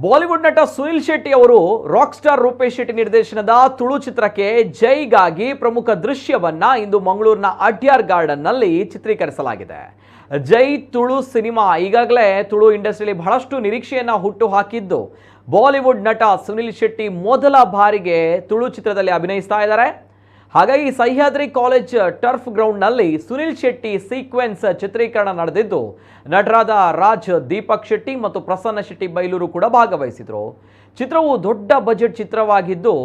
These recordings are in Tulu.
Bollywood ನಟ ಸುನಿಲ್ ಶೆಟ್ಟಿ ಅವರು ರಾಕ್ ಸ್ಟಾರ್ ರೂಪೇಶ್ ಶೆಟ್ಟಿ ನಿರ್ದೇಶನದ ತುಳು ಚಿತ್ರಕ್ಕೆ ಜೈಗಾಗಿ ಪ್ರಮುಖ ದೃಶ್ಯವನ್ನ ಇಂದು ಮಂಗಳೂರಿನ ಅಡ್ಯಾರ್ ಗಾರ್ಡನ್ನಲ್ಲಿ ಚಿತ್ರೀಕರಿಸಲಾಗಿದೆ. ಜೈ ತುಳು ಸಿನಿಮಾ ಈಗಾಗಲೇ ತುಳು ಇಂಡಸ್ಟ್ರಿಯಲ್ಲಿ ಬಹಳಷ್ಟು ನಿರೀಕ್ಷೆಯನ್ನ ಹುಟ್ಟು ಹಾಕಿದ್ದು, ಬಾಲಿವುಡ್ ನಟ ಸುನಿಲ್ ಶೆಟ್ಟಿ ಮೊದಲ ಬಾರಿಗೆ ತುಳು ಚಿತ್ರದಲ್ಲಿ ಅಭಿನಯಿಸ್ತಾ ಇದ್ದಾರೆ. ಹಾಗಾಗಿ ಸಹ್ಯಾದ್ರಿ ಕಾಲೇಜ್ ಟರ್ಫ್ ಗ್ರೌಂಡ್ನಲ್ಲಿ ಸುನಿಲ್ ಶೆಟ್ಟಿ ಸೀಕ್ವೆನ್ಸ್ ಚಿತ್ರೀಕರಣ ನಡೆದಿದ್ದು, ನಟರಾದ ರಾಜ್, ದೀಪಕ್ ಶೆಟ್ಟಿ ಮತ್ತು ಪ್ರಸನ್ನ ಶೆಟ್ಟಿ ಬೈಲೂರು ಕೂಡ ಭಾಗವಹಿಸಿದರು. ಚಿತ್ರವು ದೊಡ್ಡ ಬಜೆಟ್ ಚಿತ್ರವಾಗಿದ್ದು,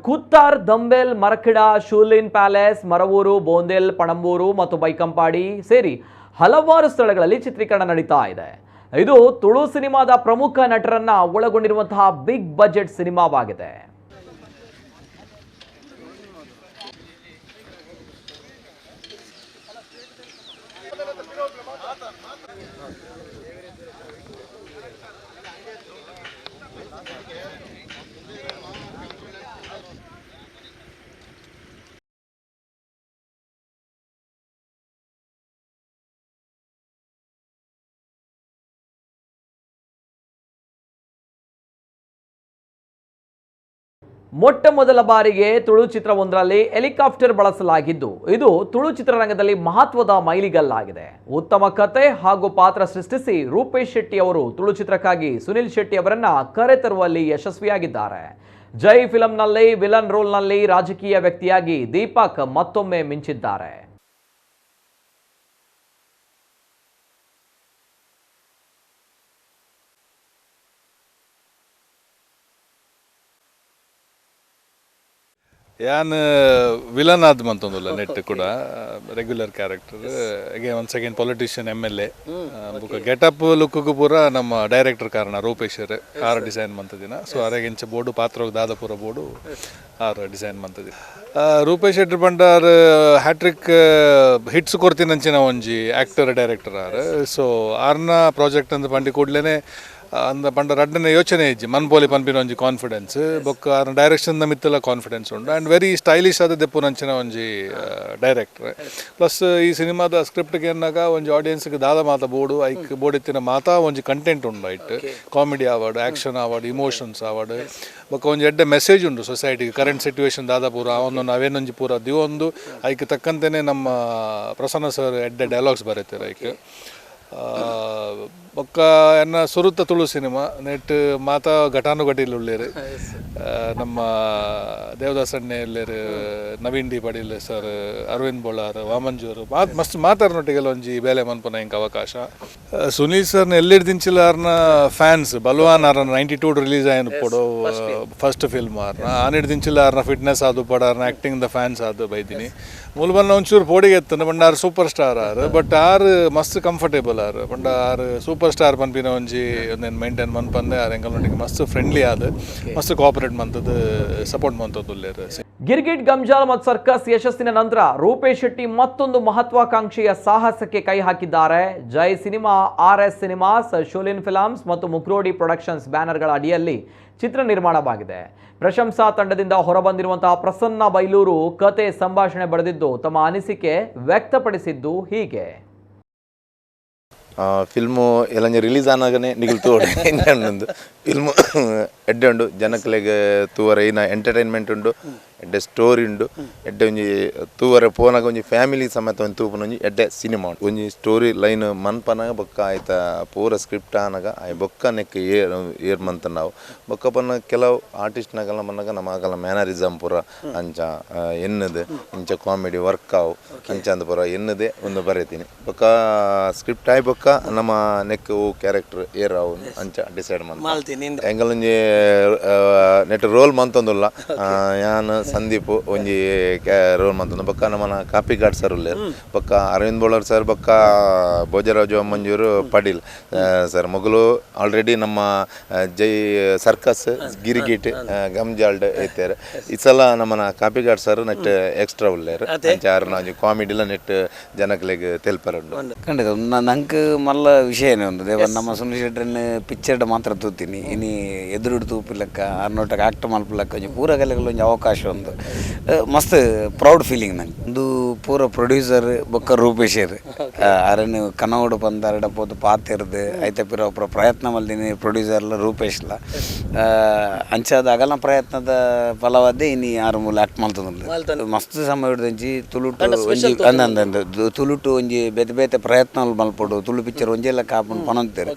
ಕುತ್ತಾರ್, ದಂಬೆಲ್, ಮರಕಿಡ, ಶೂಲಿನ್ ಪ್ಯಾಲೇಸ್, ಮರವೂರು, ಬೋಂದೆಲ್, ಪಣಂಬೂರು ಮತ್ತು ಬೈಕಂಪಾಡಿ ಸೇರಿ ಹಲವಾರು ಸ್ಥಳಗಳಲ್ಲಿ ಚಿತ್ರೀಕರಣ ನಡೀತಾ ಇದೆ. ಇದು ತುಳು ಸಿನಿಮಾದ ಪ್ರಮುಖ ನಟರನ್ನ ಒಳಗೊಂಡಿರುವಂತಹ ಬಿಗ್ ಬಜೆಟ್ ಸಿನಿಮಾವಾಗಿದೆ. ಮೊಟ್ಟ ಮೊದಲ ಬಾರಿಗೆ ತುಳು ಚಿತ್ರವೊಂದರಲ್ಲಿ ಹೆಲಿಕಾಪ್ಟರ್ ಬಳಸಲಾಗಿದ್ದು, ಇದು ತುಳು ಚಿತ್ರರಂಗದಲ್ಲಿ ಮಹತ್ವದ ಮೈಲಿಗಲ್ಲಾಗಿದೆ. ಉತ್ತಮ ಕತೆ ಹಾಗೂ ಪಾತ್ರ ಸೃಷ್ಟಿಸಿ ರೂಪೇಶ್ ಶೆಟ್ಟಿ ಅವರು ತುಳು ಚಿತ್ರಕ್ಕಾಗಿ ಸುನಿಲ್ ಶೆಟ್ಟಿ ಅವರನ್ನ ಕರೆತರುವಲ್ಲಿ ಯಶಸ್ವಿಯಾಗಿದ್ದಾರೆ. ಜೈ ಫಿಲಂನಲ್ಲಿ ವಿಲನ್ ರೋಲ್ನಲ್ಲಿ ರಾಜಕೀಯ ವ್ಯಕ್ತಿಯಾಗಿ ದೀಪಕ್ ಮತ್ತೊಮ್ಮೆ ಮಿಂಚಿದ್ದಾರೆ. ಯಾನ್ ವಿಲನ್ ಆದ ಮಂತೊಂದುಲ್ಲ ನೆಟ್ ಕೂಡ regular character, again one second politician M L A. ಬುಕ್ಕ ಗೆಟಪ್ ಲುಕ್ಗೂ ಪೂರ ನಮ್ಮ ಡೈರೆಕ್ಟರ್ ಕಾರಣ ರೂಪೇಶರ್ ಆರ್ ಡಿಸೈನ್ ಮಂತದಿನ. ಸೊ ಅರೆಗೆ ಇಂಚ ಬೋರ್ಡು ಪಾತ್ರ ದಾದ ಪೂರ board R design ಮಂತದಿನ. Rupesh Shetty ಪಂಡಾರ್ hat trick hits ಕೊರ್ತಿನಂಚಿನ ಒಂಜಿ actor director R. So ಆರ್ನ ಪ್ರಾಜೆಕ್ಟ್ ಅಂದ್ ಪಂಡಿ ಕೂಡ್ಲೇ ಅಂದ ಪಂಡ ರಡ್ಡನೆ ಯೋಚನೆ ಇಜ್ಜಿ ಮನ್ಪೋಲಿ ಪನ್ಪಿನ ಒಂಜಿ ಕಾನ್ಫಿಡೆನ್ಸ್, ಬೊಕ್ಕ ಆರ್ನ ಡೈರೆಕ್ಷನ್ ಮಿತ್ತಲ ಕಾನ್ಫಿಡೆನ್ಸ್ ಉಂಡು. And very stylish ಆದ ದೆಪ್ಪುನಂಚಿನ ಒಂಜಿ ಡೈರೆಕ್ಟರ್. ಪ್ಲಸ್ ಈ ಸಿನಿಮಾದ ಸ್ಕ್ರಿಪ್ಟ್ಗೆ ಎನ್ನಾಗ ಒಂಜಿ ಆಡಿಯನ್ಸ್ಗೆ ದಾದ ಮಾತ ಬೋರ್ಡು ಐಕ್ ಬೋಡಿತ್ತಿನ ಮಾತಾ ಒಂಜಿ ಕಂಟೆಂಟ್ ಉಂಡು. ಐಟ್ ಕಾಮಿಡಿ ಆವಡ್, ಆ್ಯಕ್ಷನ್ ಆವಡ್, ಇಮೋಷನ್ಸ್ ಆವಡ್, ಬೊಕ್ಕ ಒಂಜಿ ಎಡ್ಡೆ ಮೆಸೇಜ್ ಉಂಡು ಸೊಸೈಟಿಗೆ. ಕರೆಂಟ್ ಸಿಚುವೇಶನ್ ದಾದ ಪೂರ ಅವೊಂದು ಅವೇನೊಂಜಿ ಪೂರ ದಿವೊಂದು ಐಕ್ ತಕ್ಕಂತೆಯೇ ನಮ್ಮ ಪ್ರಸನ್ನ ಸರ್ ಎಡ್ಡೆ ಡೈಲಾಗ್ಸ್ ಬರೀತಾರೆ ಐಕ್. ಬೊಕ್ಕ ಎನ್ನ ಸುರುತ ತುಳು ಸಿನಿಮಾ ನೆಟ್ ಮಾತಾ ಘಟಾನುಘಟಿಲು ಉಳ್ಳೇರು, ನಮ್ಮ ದೇವದಾಸ್ ಅಣ್ಣೆ ಉಳ್ಳೇರು, ನವೀನ್ ಡಿ ಪಡೀಲ್ ಸರ್, ಅರವಿಂದ್ ಬೋಳಾರ್, ವಾಮಂಜೂರು ಮಾತ್ ಮಸ್ತ್ ಮಾತಾಡ್ನೊಟ್ಟಿಗೆಲ್ಲ ಒಂಜಿ ಬೇಲೆ ಮನ್ಪುನ ಇಂಕ ಅವಕಾಶ. ಸುನೀಲ್ ಸರ್ನ ಎಲ್ಲಿಡ್ದಿಂಚಿಲ ಆರ್ನ ಫ್ಯಾನ್ಸ್ ಬಲ್ವಾನ್ ಆರ್ನ 92 ರಿಲೀಸ್ ಆಯ್ನ ಪೋಡು ಫಸ್ಟ್ ಫಿಲ್ಮ್ ಆರ್ನ ಆನಿಡ್ದಿಂಚಿಲ ಆರ್ನ ಫಿಟ್ನೆಸ್ ಆದು ಪಡ ಆರ್ನ acting the fans ಆದು ಬೈದಿನಿ. ಮೂಲಬನ್ನ ಒಂಚೂರು ಪೋಡಿಗೆ ಎತ್ತನ ಪಂಡ R super star R, but R ಮಸ್ತ್ ಕಂಫರ್ಟೇಬಲ್ ಆರ್. ಪಂಡ R super star ಪನ್ಪಿನ ಒಂಜಿ ಒಂದೇನು ಮೇಂಟೈನ್ ಮನ್ಪಂದೆ ಆರ್ ಎಂಕಲ್ನೊಟ್ಟಿಗೆ ಮಸ್ತ್ ಫ್ರೆಂಡ್ಲಿ ಆದ್ ಮಸ್ತ್ ಕೋಆಪರೇಟ್ ಮಂತದ್ದು ಸಪೋರ್ಟ್ ಮಂತದ್ದು ಉಲ್ಲೇರು. ಗಿರ್ಗಿಟ್, ಗಂಜಾಲ್ ಮತ್ತು ಸರ್ಕಸ್ ಯಶಸ್ಸಿನ ನಂತರ ರೂಪೇಶ್ ಶೆಟ್ಟಿ ಮತ್ತೊಂದು ಮಹತ್ವಾಕಾಂಕ್ಷೆಯ ಸಾಹಸಕ್ಕೆ ಕೈ ಹಾಕಿದ್ದಾರೆ. Jai cinema, R S cinemas, Shoolin films ಮತ್ತು ಮುಕ್ರೋಡಿ ಪ್ರೊಡಕ್ಷನ್ಸ್ ಬ್ಯಾನರ್ಗಳ ಅಡಿಯಲ್ಲಿ ಚಿತ್ರ ನಿರ್ಮಾಣವಾಗಿದೆ. ಪ್ರಶಂಸಾ ತಂಡದಿಂದ ಹೊರಬಂದಿರುವಂತಹ ಪ್ರಸನ್ನ ಬೈಲೂರು ಕತೆ ಸಂಭಾಷಣೆ ಬರೆದಿದ್ದು ತಮ್ಮ ಅನಿಸಿಕೆ ವ್ಯಕ್ತಪಡಿಸಿದ್ದು ಹೀಗೆ. ಫಿಲ್ಮು ಎಲ್ಲಂಜ ರಿಲೀಸ್ ಆನಾಗನೆ ನಿಗಲ್ ತೋಡೆ ಉಂಡು ಫಿಲ್ಮು ಎಡ್ಡೆ ಉಂಡು, ಜನಕ್ಲೆಗ್ ತೂವರೆ ಇನ್ನ ಎಂಟರ್ಟೈನ್ಮೆಂಟ್ ಉಂಡು, ಎಡ್ಡೆ ಸ್ಟೋರಿ ಉಂಡು, ಎಡ್ಡೆ ಒಂಜಿ ತೂವರೆ ಪೋನಾಗ ಒಂಜಿ ಫ್ಯಾಮಿಲಿ ಸಮೇತ ಒಂಜಿ ತೂಪುನ ಒಂಜಿ ಎಡ್ಡೆ ಸಿನಿಮಾ ಉಂಡು. ಒಂಜಿ ಸ್ಟೋರಿ ಲೈನ್ ಮನ್ಪನಾಗ ಬೊಕ್ಕ ಆಯ್ತ ಪೂರ ಸ್ಕ್ರಿಪ್ಟ್ ಆನಾಗ ಆಯ್ ಬೊಕ್ಕ ನೆಕ್ ಏರ್ ಏರ್ ಮಂತ ನಾವು ಬೊಕ್ಕ ಪನ್ನ ಕೆಲವು ಆರ್ಟಿಸ್ಟ್ನಾಗಲ್ಲ ಮನ್ನಾಗ ನಮ್ಮ ಆಗಲ್ಲ ಮ್ಯಾನರಿಸಮ್ ಪೂರ ಅಂಚ ಎನ್ನದು ಇಂಚ ಕಾಮಿಡಿ ವರ್ಕ್ ಆವು ಅಂಚ ಅಂದ ಪೂರ ಎನ್ನದೇ ಒಂದು ಬರೀತೀನಿ. ಬೊಕ್ಕ ಸ್ಕ್ರಿಪ್ಟ್ ಆಯ್ ಬೊಕ್ಕ ನಮ್ಮ ನೆಕ್ ಓ ಕ್ಯಾರೆಕ್ಟರ್ ಏರ್ ಅವು ಅಂಚ ಡಿಸೈಡ್ ಮಾಡ್ತೀನಿ. ಎಂಗಲೊಂಜಿ ನೆಟ್ ರೋಲ್ ಮಂತೊಂದುಲ್ಲ ಯಾನ್ ಸಂದೀಪ್ ಒಂಜಿ ರೋಲ್ ಮಂತೊಂದು. ಬೊಕ್ಕ ನಮ್ಮನ ಕಾಪಿ ಘಾಟ್ ಸರ್ ಉಲ್ಲೇರು, ಬೊಕ್ಕ ಅರವಿಂದ್ ಬೋಳರ್ ಸರ್, ಬೊಕ್ಕ ಭೋಜರಾಜು ಮಂಜೂರು ಪಡೀಲ್ ಸರ್ ಮೊಗಲು ಆಲ್ರೆಡಿ ನಮ್ಮ ಜೈ ಸರ್ಕಸ್ ಗಿರಿಗಿಟ್ ಗಮ್ಜಾಲ್ಡ್ ಇತ್ತಾರೆ. ಈ ಸಲ ನಮ್ಮನ copy ghat sir net extra ಉಲ್ಲೇರು ಅಂಚ ಆರ್ನ ಒಂಜಿ ಕಾಮಿಡಿಲ ನೆಟ್ ಜನಕ್ಲೆಗ್ ತೆಲ್ಪರುಂಡು. ಖಂಡಿತ ನಂಗೆ ಮಲ್ಲ ವಿಷಯನೇ ಒಂದು ದೇವ ನಮ್ಮ ಸುನಿಲ್ ಶೆಟ್ಟರ್ನ ಪಿಕ್ಚರ್ಡ್ ಮಾತ್ರ ತೂತೀನಿ. ಇನಿ ಎದುರುಡು ತೂಪಿಲಕ್ಕ ಆರ್ನೋಟಕ್ಕೆ ಆಕ್ಟ್ ಮಲ್ಪಲಕ್ಕ ಒಂಜಿ ಪೂರ ಕಲೆಗಳ ಒಂಜಿ ಅವಕಾಶ ಉಂದು ಮಸ್ತ್ ಪ್ರೌಡ್ ಫೀಲಿಂಗ್ ನಂಗೆ. ಉಂದು ಪೂರ ಪ್ರೊಡ್ಯೂಸರ್ ಬೊಕ್ಕ ರೂಪೇಶರ್ ಅರನ್ ಕನವಡು ಪಂದಾರಡ ಪೋದು ಪಾತೆರ್ದು ಐತ ಪಿರ ಪೂರ ಪ್ರಯತ್ನ ಮಲ್ದಿನಿ ಪ್ರೊಡ್ಯೂಸರ್ಲ ರೂಪೇಶ್ಲ. ಅಂಚಾದ ಅಗಲ ಪ್ರಯತ್ನದ ಫಲವಾದ ಇನಿ ಆರು ಮೂಲ ಆಕ್ಟ್ ಮಲ್ತೊಂದುಲ್ಲೆರ್. ಮಸ್ತ್ ಸಮಯ ಹಿಡ್ದಿಂಚಿ ತುಳುಟು ಒಂಜಿ ಅಂದ್ ಅಂದ್ ಅಂದ್ ತುಳುಟು ಒಂಜಿ ಬೇತೆ ಬೇತೆ ಪ್ರಯತ್ನ ಮಲ್ಪೊಡು, ತುಳು ಪಿಕ್ಚರ್ ಒಂಜೇ ಲೆಕ್ಕ ಆಪುಂಡು ಪನೊಂತೆರ್.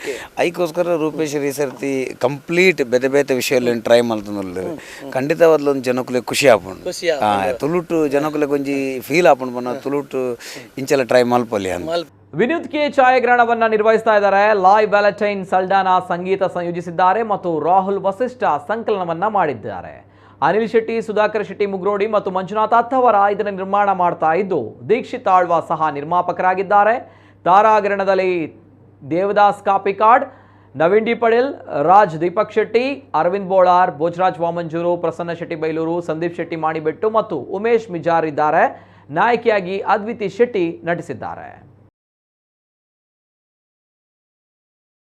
ಐಕೋಸ್ಕರ ರೂಪೇಶ್ ಈ ಸರ್ತಿ ಕಂಪ್ಲೀಟ್ ಬೇತೆ ಬೇತೆ ವಿಷಯಲೆನ್ ಟ್ರೈ ಮಲ್ತೊಂದುಲ್ಲೆರ್. ಖಂಡಿತವಾದ್ಲ ಒಂಜಿ ಜನಕುಲೆಗ್ ಖುಷಿ ಆಪುಂಡು, ತುಳುಟು ಜನಕುಲೆಗ್ ಒಂಜಿ ಫೀಲ್ ಆಪುಂಡು ಪನ್ನ ತುಳುಟು ಇಂಚಲ ಟ್ರೈ ಮಲ್ಪೊಲಿ ಅಂದ್. ವಿನೋದ್ ಕೆ ಛಾಯಾಗ್ರಹಣವನ್ನ ನಿರ್ವಹಿಸ್ತಾ ಇದ್ದಾರೆ. ಲಾಯ್ ವ್ಯಾಲೆಂಟೈನ್ ಸಲ್ಡಾನಾ ಸಂಗೀತ ಸಂಯೋಜಿಸಿದ್ದಾರೆ ಮತ್ತು ರಾಹುಲ್ ವಸಿಷ್ಠ ಸಂಕಲನವನ್ನ ಮಾಡಿದ್ದಾರೆ. ಅನಿಲ್ ಶೆಟ್ಟಿ, ಸುಧಾಕರ್ ಶೆಟ್ಟಿ ಮುಗ್ರೋಡಿ ಮತ್ತು ಮಂಜುನಾಥ್ ಅತ್ತವರ ಇದನ್ನು ನಿರ್ಮಾಣ ಮಾಡ್ತಾ ಇದ್ದು, ದೀಕ್ಷಿತ್ ಆಳ್ವ ಸಹ ನಿರ್ಮಾಪಕರಾಗಿದ್ದಾರೆ. ತಾರಾಗರಣದಲ್ಲಿ ದೇವದಾಸ್ ಕಾಪಿಕಾಡ್, ನವೀನ್ ಡಿ ಪಡೇಲ್, ರಾಜ್ ದೀಪಕ್ ಶೆಟ್ಟಿ, ಅರವಿಂದ್ ಬೋಳಾರ್, ಭೋಜರಾಜ್ ವಾಮಂಜೂರು, ಪ್ರಸನ್ನ ಶೆಟ್ಟಿ ಬೈಲೂರು, ಸಂದೀಪ್ ಶೆಟ್ಟಿ ಮಾಣಿಬೆಟ್ಟು ಮತ್ತು ಉಮೇಶ್ ಮಿಜಾರ್ ಇದ್ದಾರೆ. ನಾಯಕಿಯಾಗಿ ಅದ್ವಿತಿ ಶೆಟ್ಟಿ ನಟಿಸಿದ್ದಾರೆ.